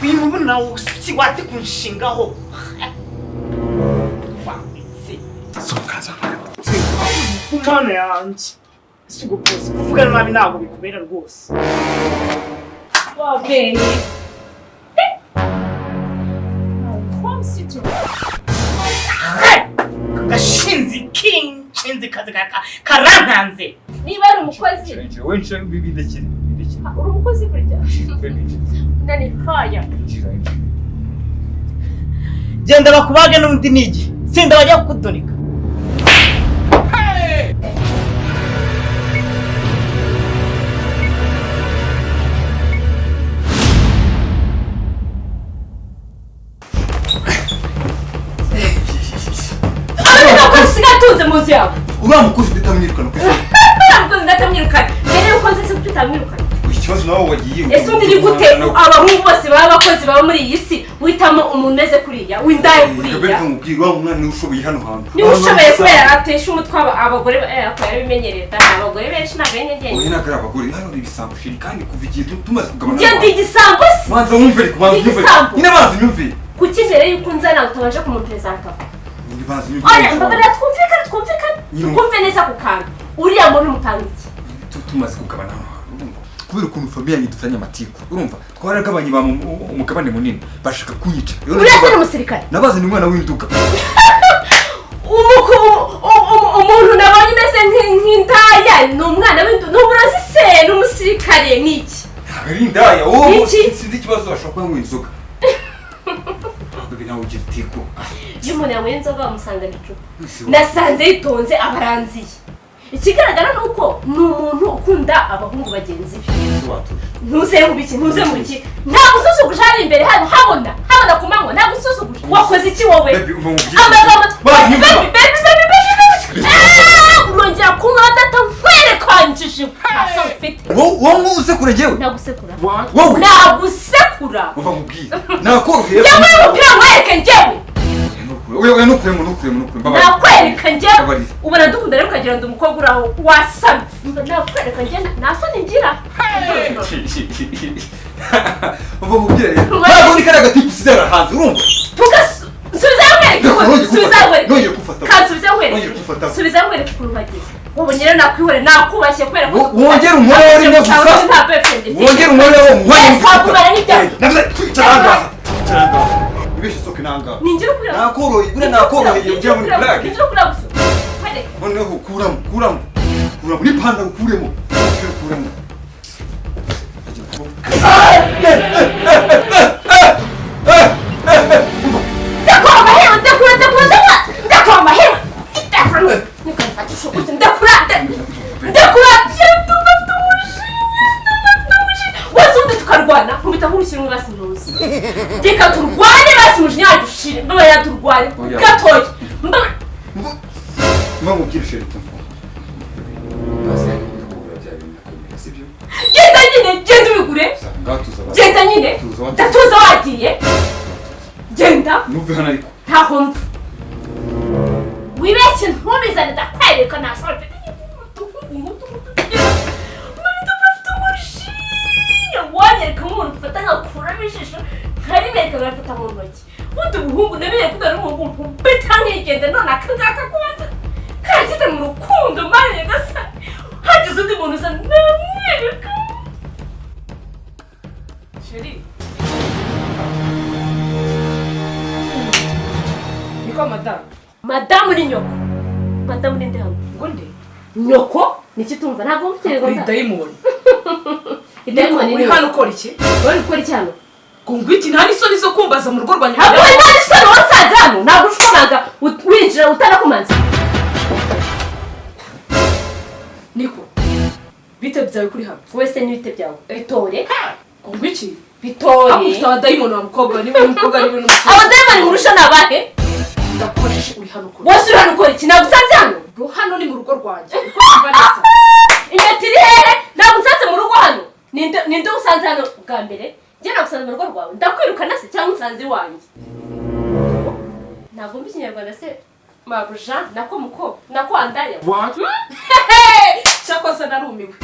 Uyu mubu nawe si watse kunshingaho. Wambitse. Sohoka nzamara. Mana yanjye. Si ubwo bwose kuvugana nabi ntabwo bikubera rwose. Wow, babe. Come sit down. Gashinzi kinshinzi kazi karantanze. Niba ari umukozi, Injira, wowe injira, bindekere, bindekere. Uri umukozi burya. Baby, injira. Nani kaya. Injira, injira. Genda bakubage n'undi nigi. Sinda bajya kukudunika. Aba ni umukozi usigaye atunze mu nzu yawe. Uriya mukozi utamwirukana ku isi. Uriya mukozi ndatamwirukana. Mbere yuko nzi se kuki utamwirukana? Ikibazo nawe wagiye. Ese undi ni gute abahungu bose baba abakozi baba muri iyi si witamo umuntu umeze kuriya, w'indaya kuriya? Reka nkubwire, wa mwana niwe ushoboye hano hantu. Niwe ushoboye kubera atesha umutwe abagore ako yarabimenyereye da, abagore benshi ntabwo ari njye. Oya, ntabwo ari abagore, hano ni ibisambo shiri, kandi kuva igihe tumaze kugabana. Njye ndi igisambo se? Banza wumve ariko, banza Ndi unyumve. igisambo. Nyine banza unyumve. Kuki mbere yuko unzana utabanje kumuperezanta? Nyine banza unyumve. Oya, mbabarira, twumvikane, twumvikane. Nyine. Twumve neza ku kantu. Uriya muntu umutanga iki? Tumaze kugabana hano hantu, urumva? Kubera ukuntu famille yanjye dufitanye amatiku, urumva? Twaragabanye ba umugabane munini, bashaka kunyica. Rero Uriya se ni umusirikare? Nabazanye umwana w'induga. Umuntu nabonye umeze nk'indaya ni umwana w'indu, ni umurozi se, ni umusirikare, ni iki? Ntabwo ari indaya, wowe Iki? sinzi ikibazo, bashobora kuba yanyweye inzoga. Baby, nawe ugira itiku. Iyo umuntu yanyweye inzoga bamusangana icupa. Si wowe. Nasanze yitonze abaranziye. Ikigaragara ni uko ni umuntu ukunda abahungu bagenzi be. Si watuje. Ntuze mu biki, ntuze mu biki. Ntabwo usuzuguje hano imbere hano, habona, habona ku manywa, ntabwo usuzuguje. Wakoze iki wowe? Baby, umva nkubwire. Amagambo Banza unyumve. Baby, baby, baby, baby, baby. Urongera kunywa data nkwerekanjije. Nta soni ufite. Wowe usekura njyewe? Nagusekura. Wowe? Nagusekura. Umva nkubwire. Nakoroheye. Njyewe umupira nkwereke njyewe. Oya, oya, ntukuremo, ntukuremo, ntukuremo. Mbabarira. Nakwereka njyewe. Mbabarira. Ubona dukunda rero ukagira ngo umukobwa uri aho wasamye. Umva nakwereka njyewe, nta soni ngira. Umva nkubwire rero. Ntabwo ni kariya gatipu usize hanze, urumva? Subiza nkwereke. Nongeye Subiza kumfata. nkwereke. Nongeye kumfata. Kansubiza nkwereke. Nongeye kumfata. Subiza nkwereke ukuntu bagize. Wabonye rero nakwihorera, nakubashye kubera ko Wongere umwoyo rimwe gusa. Nta boyfriend mfite. Wongere umwoyo wo muhanye. Yes, twagumana n'ibyago. Navuze kwicara ahangaha. Kwicara ahangaha. Ibeshe soke n'ahangaha. Ninjira ukuri. Nakoroheye, buriya nakoroheye ujya muri blague. Ninjira ukuri gusa. Nkwereke. Noneho kuramo, kuramo. Kuramo n'ipantaro ukuremo. Umupira ukuremo. Ndakura amahema, ndakura, ndakura, ndakura. Ndakura amahema. Ndakura. Ntukamfatishe gutya, ndakura, ndakura. Ndumva mfite umujinya, ndumva mfite umujinya. Waza ubundi tukarwana, nkubita nk'urushyira umwe basi ntuzi. Reka turwane basi umujinya wacu ushire. Mbabarira turwane. Oya. Gatoya. Mbabarira. Mva nkubwire sheri tumva. Sibyo? Genda nyine, genda ubigure. Ngaho tuza basi. Genda nyine. Tuza wagiye. Ndatuza wagiye. Genda. Ntuve hano ariko. Ntaho mva. Wibeshye ntubizane ndakwereka nta soni mfite. Mfite umujinya. Wanyereka nk'umuntu mfata nkakuramo ijisho nkaribereka nkafata mu ntoki. Ubundi ubuhungu nabereye ko utari umuhungu nkubita nkigenda none aka ngaka kubanza karashyize mu rukundo mani nyagasani. Hagize undi muntu uza namwereka. Sheri. Niko madamu. Madamu ni nyoko. Madamu ni nde hano? Ngo nde? Nyoko? Niki tumva ntabwo mfite Uri dayimoni. Dayimoni Uri ni hano ukora iki? Uri gukora iki hano? Ngo ngwiki nta n'isoni zo kumbaza mu rugo rwa nyoko. Ntabwo uri nta n'isoni wasanze hano. Ntabwo ushoboraga winjira utanakumanza. Niko. Bite byawe kuri hano? Wowe se n'ibite byawe. Bitore. Ngo ngwiki? Bitore. Ako ufite abadayimoni wa mukobwa, niba uri umukobwa niba uri n'umusore. Abadayimoni nkurusha ni abahe? Ndakubajije uri hano ukora. Wose uri hano ukora iki? Ntabwo usanze hano? Ngo hano ni mu rugo rwanjye. Uko mva neza. Impeta iri hehe? Ntabwo unsanze mu rugo hano. Ninde usanze hano bwa mbere? Njye nagusanze mu rugo rwawe. Ndakwirukana se cyangwa unsanze iwanjye? Ntabwo mva ikinyarwanda se? Mabuja nako muko nako andaya. What? Cyakoze narumiwe.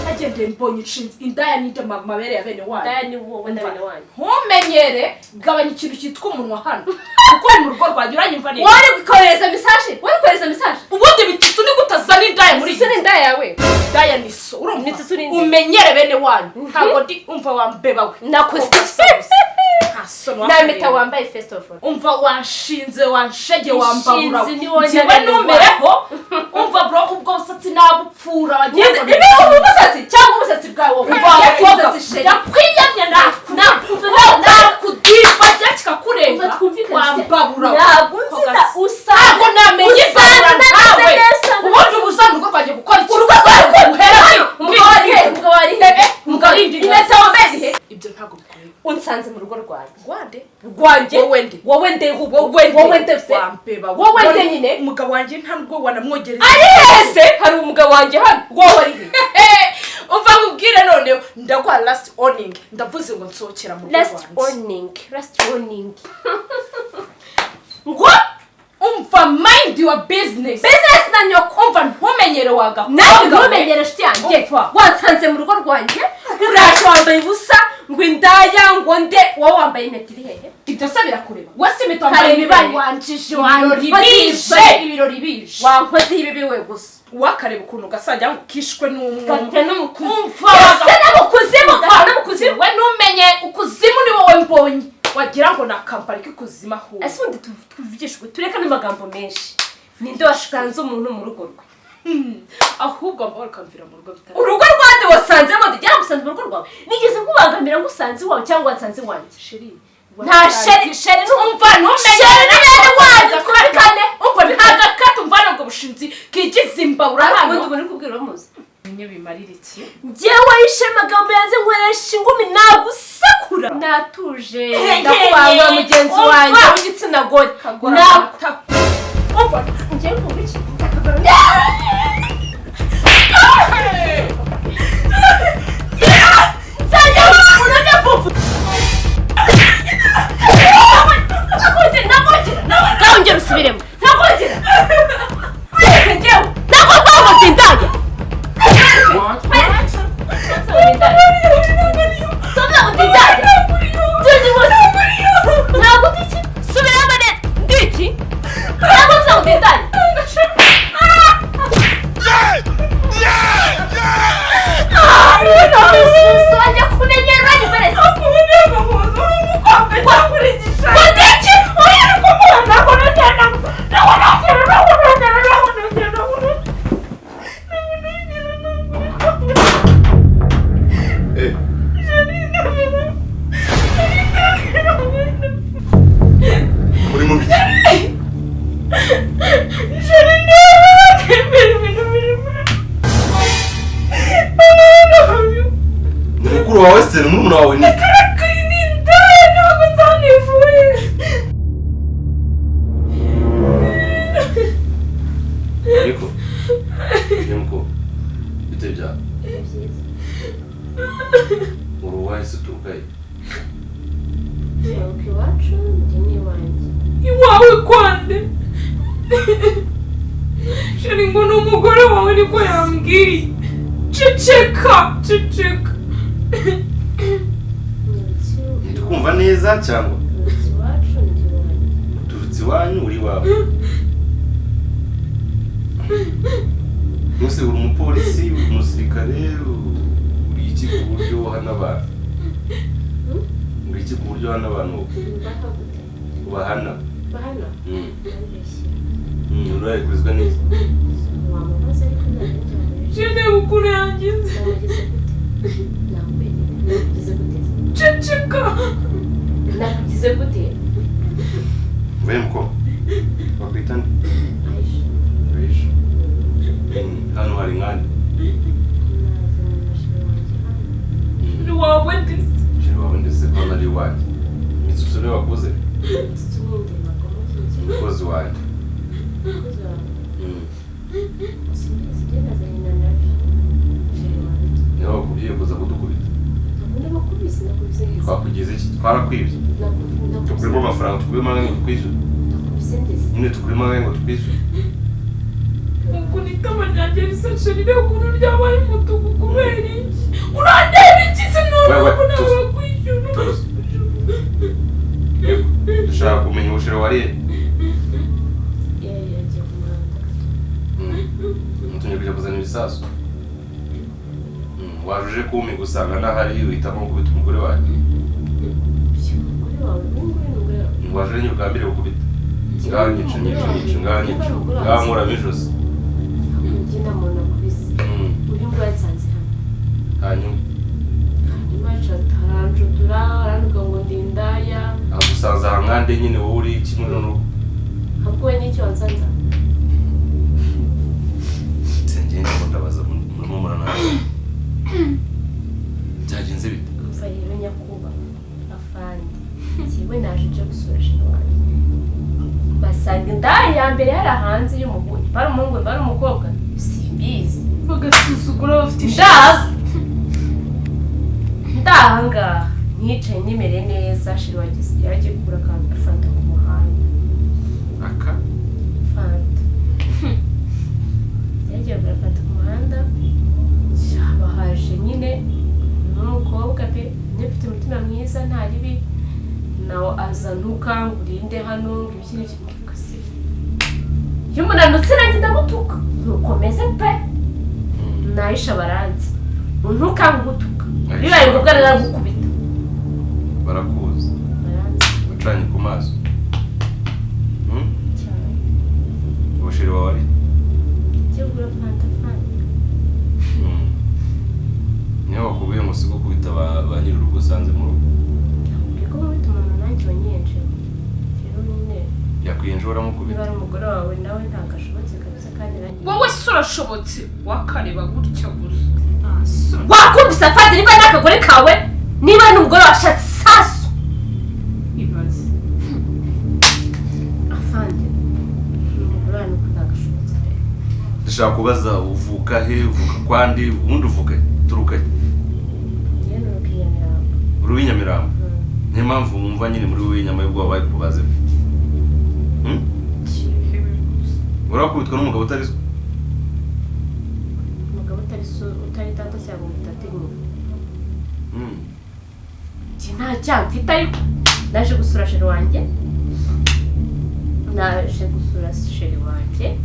Nagendeye mbonye inshinzi indaya ninde mabere ya bene wanyu. Ndaya ni wowe na bene wanyu. Ntumenyere gabanya ikintu cyitwa umunwa hano. Kuko uri mu rugo rwanjye uranyumva neza. Wari gukohereza message? Wari kohereza message? Ubundi bitutsu ni gutazana indaya muri iyi ndaya yawe. Indaya ni so urumva. Mitsutsu ni nde? Umenyere bene wanyu. Ntabwo ndi umva wambeba we. Nakoze nta mpeta wambaye first of all. Umva wanshinze wanshege wambabura. Njyewe numereho. Umva bro ubwo busatsi nabupfura wagira ngo ni umusatsi cyangwa umusatsi bwawe. Umva wakobwa yakwiyamye nakudiba kikakurenga wambabura. Ntabwo nzida usa. Ntabwo namenye imbabura ntawe. Ubundi ubuza mu rugo rwanjye gukora iki? Urugo rwawe guhera umugabo ari he? Umugabo ari he? Impeta wambaye he? Ibyo ntabwo bikureba. Unsanze mu rugo rwanjye. Rwande? Rwanjye. Wowe nde? Wowe nde? Wowe nde se? Wambeba. Wowe nde nyine? Umugabo wanjye nta nubwo wanamwogereza. Ari hese? Hari umugabo wanjye hano. Wowe ari he? Umva nkubwire noneho ndaguha last warning. Ndavuze ngo nsohokera mu rugo rwanjye. Last warning. Last warning. Ngo umva mind your business. Business na nyoko. Umva ntumenyere wagakobwa. Nawe ntumenyere shiti yanjye. Wansanze mu rugo rwanjye. Uraje wambaye ubusa ngo indaya ngo nde wowe wambaye impeta iri hehe? Ibyo se birakureba. Wese impeta wambaye ibibaye wanjije wanjije ibirori bije. Wankoze ibibi we gusa. Wakareba ukuntu gasajya ngo kishwe n'umwe. Gate n'umukuzimu. Umva n'umukuzimu. N'umukuzimu. We numenye ukuzimu ni wowe mbonye. Wagira ngo nakampari k'ikuzimu aho. Ese ubundi tuvugishwe tureka n'amagambo menshi. Ninde wasanze umuntu mu rugo rwe? Ahubwo mbora ukamvira mu rugo bitari. Urugo rwande wasanzemo ndi cyangwa mu rugo rwawe. Nigeze nkubangamira ngo usanze iwawe cyangwa wansanze iwanjye. Sheri. Nta sheri sheri umva ntumenye. Sheri ni bene wanyu twumvikane. Umva ntagakata umva nubwo bushinzi kigize imbabura hano. Ubundi ubwo uri kubwira uramuzi. Menye bimarira iki? Njyewe yishe amagambo yanze nkoresha ingumi nagusekura. Natuje ndakubanga mugenzi wanjye w'igitsina gore. Umva njyewe ngo iki? Ntakongera usubiremo. Ntakongera. Njyewe ntabwo ndaya. Iwawe kwande Sheri ngo ni umugore wawe niko yambwiye. Ceceka ceceka. Ndikumva neza cyangwa uturutse iwanyu uri iwawe. Nuse uri umupolisi, uri umusirikare, uri iki ku buryo uhana abantu? Uri iki ku buryo uhana abantu? Ubahana. Bahana? Uraye kurizwa neza. Wamubaza ariko ntabwo Sheri ukuntu yangize. Ceceka. Nakugize gute? Mbe mko. Wakwita nde? Aisha. Aisha. Hano hari nkande. Ni wawe ndetse. Sheri wawe ndetse ko nari iwanjye. Mitsutsu niwe wakuze? Mitsutsu ni nde? Umukozi wanjye. Umukozi wawe? Simbizi, nazanye na Navi. Sheri wanjye. Niwe wakubwiye kuza kudukubita? Nabakubise, nakubise neza. Twakugize iki? Twarakwibye. Tukubiyemo amafaranga, tukubiyemo angahe ngo tukwishyure? Ibisindisha. Nyine tukurimo angahe ngo tukwishyure? Ukuntu itama ryanjye risa chéri, reba ukuntu ryabaye umutuku kubera iki? Urandeba iki se Wewe, none ko tuzi. nawe kwishyura? Tuzi. Yego, dushaka kumenya ubushera wariye. Yagiye ku muhanda. Mutumye kujya kuzana ibisasu. Waje uje kumpiga usanga ntahari, uhitamo gukubita umugore wanjye. Umugore wawe, uyu nguyu ni umugore wawe. Waje uje ugambiriye gukubita. Ngaho nyica, nyica, nyica, ngaho nyica. Ngaho nkuramo ijosi. Njye nta muntu nakubise. Uyu nguyu yansanze hano. Hanyuma Hanyuma arancutura, arantuka ngo ndi indaya. agusanze aha nkande nyine wowe uri iki muri runo rugo? Ahubwo we n'icyo wansanze aha. Njye ndimo ndabaza murimo muranaza. Byagenze bite? Umva rero nyakubahwa afande, njyewe naje nje gusura sheri wanjye, basanga indaya ya mbere yari hanze y'umuhungu, bari umuhungu bari umukobwa simbizi. Bagasuzugura bafite Ndaha ndaha ngaha nicaye nimere neza, sheri wanjye yaragiye kugura akantu fanta ku muhanda. Aka Fanta yaragiye kugura fanta ku muhanda, bahaje nyine n'umukobwa pe, ufite umutima mwiza nta ribi, nawe aza ntukangurinde hano ngo ibiki n'iki se. Iyo umuntu anutse nanjye ndamutuka, ntukomeze pe, nahisha baranzi ntukangutuka, bibaye ngombwa naragukubita. Barakuzi. Baranzi. Bacanye ku maso. Cyane. Ubusheri wawe ari? Ngiye kugura fanta fanta. Niyo bakubwiye ngo si gukubita ba nyir'urugo usanze mu rugo. Nakubwiye ko nkubita umuntu nanjye wanyiyenjeho. Rero nyine Yakwiyenjeho uramukubita. niba ari umugore wawe nawe ntabwo ashobotse kabisa kandi nanjye. Wowe se urashobotse wakareba gutya gusa. Wakumvise afande, niba ari akagore kawe, niba ari umugore washatse sasu. Ibaze. Afande, umugore wawe nuko ntabwo ashobotse pe. Ndashaka kubaza uvuka he, uvuka kwandi, ubundi uvuka he? Turuka he? Njyewe nuruka i Nyamirambo. Uri uw'i Nyamirambo? Niyo mpamvu wumva nyine muri wowe inyama y'ubwoba bayikubaze. Urakubitwa n'umugabo utari so? Umugabo utari so, utari data cyangwa ngo utate nyina. Njye nta cyaha mfite ariko naje gusura sheri wanjye. Naje gusura sheri wanjye.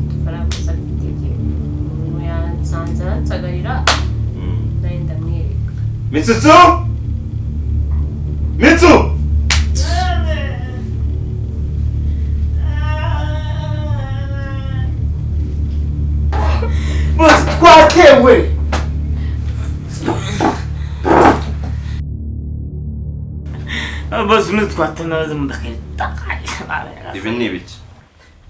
Udufaranga gusa mfite igihe. Umuntu yansanze aransagarira, nawe ndamwereka. Mitsutsu! Mitsu! Bose twatewe. Bose umwe twatewe n'abazimu ndakarita. Ibi ni ibiki?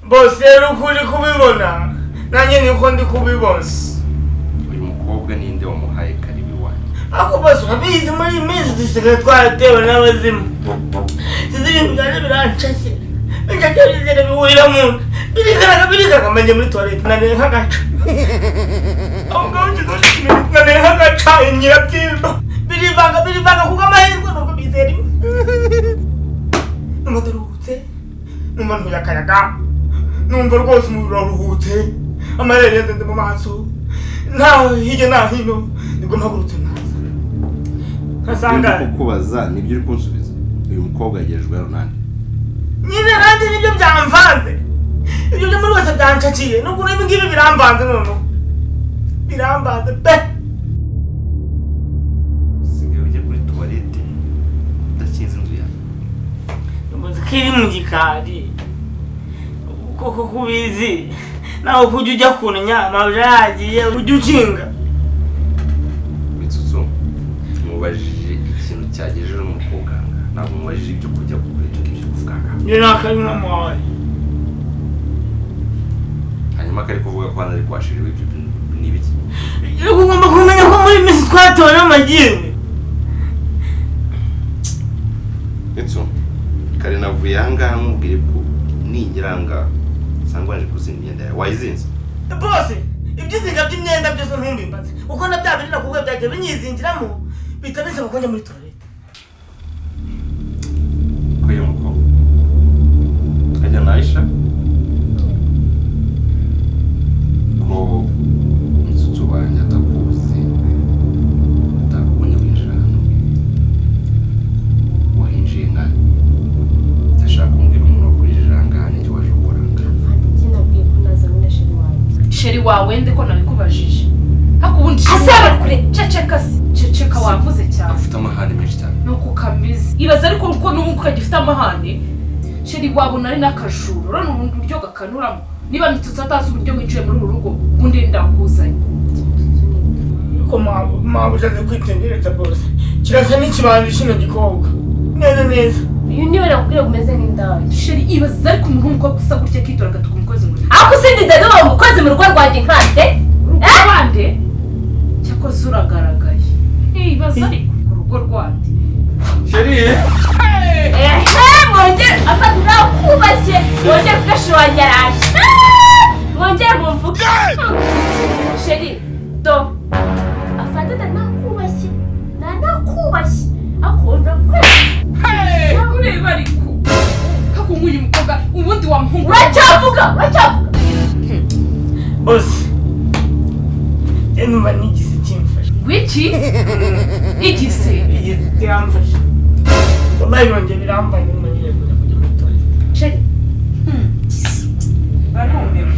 Bose rero uko uri kubibona nanjye niko ndi kubibona. Uyu mukobwa ninde wamuhaye karibu iwanjye? Ako bose urabizi muri iyi minsi dusigaye twaratewe n'abazimu. Sinzi ibintu byanjye biranshakira. Binshakira bizera bihurira mu nda. Birikaraga birikaraga mba njye muri toilette naneye nk'agaca. Aho ngaho ngize naneye nk'agaca nyirabyimba. Birivanga birivanga kuko amahirwe nuko bizera imwe. Numva ndaruhutse. Numva ntuye akayaga. Numva rwose umubiri uraruhutse. Amarere yazenze mu maso. Nta hirya nta hino. Nibwo mpagurutse naza. Nkasanga Ibyo ndi kukubaza nibyo uri kunsubiza. Uyu mukobwa yagejejwe hano nande? Nyine nanjye nibyo byamvanze. Ibyo byo muri wese byanshakiye. Nubwo n'ibi ngibi biramvanze noneho. Biramvanze pe. Usigaye ujya kuri tuwarete udakinze inzu yawe. Ubuze ko iri mu gikari. Koko kubizi. Nawe kujya ujya kunnya amabuja yagiye ujya ukinga. Mitsutsu, mubajije ikintu cyagejeje umukobwa aha ngaha. Ntabwo mubajije ibyo kurya kuko ibyo ngibyo kuvuga aha ngaha. Njye nta kabi namuhaye. Hanyuma kari kuvuga ko hano ari kwa sheri w'ibyo bintu ni ibiki? Ariko ugomba kumenya ko muri iyi minsi twatewe n'amagini. Mitsu, kare navuye aha ngaha nkubwire ko ningera aha ngaha nsanga waje kuzinga imyenda yawe. Wayizinze? Bose ibyizinga by'imyenda byose ntumbimbaze. Kuko na bya bindi nakubwiye byagiye binyizingiramo bihita bisaba ko njya muri toilette. Ko iyo mukobwa. Na Aisha ko Mitsutsu wanjye atakuzi, atakubonye winjira hano, wahinjiye nka ndashaka kumbwira umuntu wakwinjira aha ngaha n'icyo waje gukora aha ngaha. Afande, njye nabwiye ko nazanywe na chéri wanjye. Chéri wawe nde ko nabikubajije? Ariko ubundi Asaba kure. Ceceka se, ceceka, wavuze cyane. Afite amahane menshi cyane. Nuko kameze, ibaza ariko ko n'ubu kagifite amahane. Chéri wabona ari n'akajura. Urabona ubundi buryo gakanuramo. Niba Mitsutsu atazi uburyo winjiye muri uru rugo, ubundi ndakuzanye. Ko mabuja azi kwitegereza bose, kirasa n'ikibandi kino gikobwa neza neza. Uyu niwe nakubwiye ngo umeze nk'indaya. Chéri, ibaza ariko umuntu w'umukobwa usa gutya akitora agatuka umukozi ngo Ariko sindi ndaduha umukozi mu rugo rwanjye nkande? Urugo rwande? Cyakoze uragaragaye. Ibaza ariko urugo rwande. Chéri. Ehe, mwongere afata, nakubashye, mwongere kuko chéri wanjye araje. Mwongere mumvuge chéri do afate, nakubashye, nakubashye akunda. Ureba ariko kako nk'uyu mukobwa ubundi wamuhungu. Uracyavuga, uracyavuga. Bose, njye numva n'igise kimfashe. Wiki igise? Igise kiramfashe wallahi, yongeye biramvanye, numva ngiye kujya muri toilette. Chéri. Barumiwe.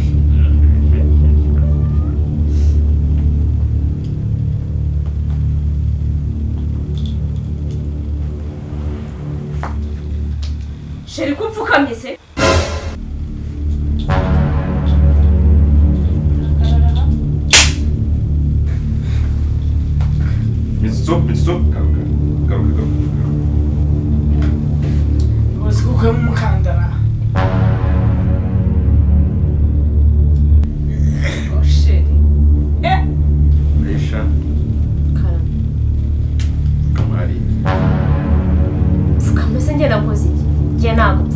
Chéri, ko upfukamye se? Mitsutsu, Mitsutsu, garuka, garuka, garuka. Bose, kuko umukandara. Oh, chéri. Aisha, kamari. Pfukamye se, njye nakoze iki? Njye ntabwo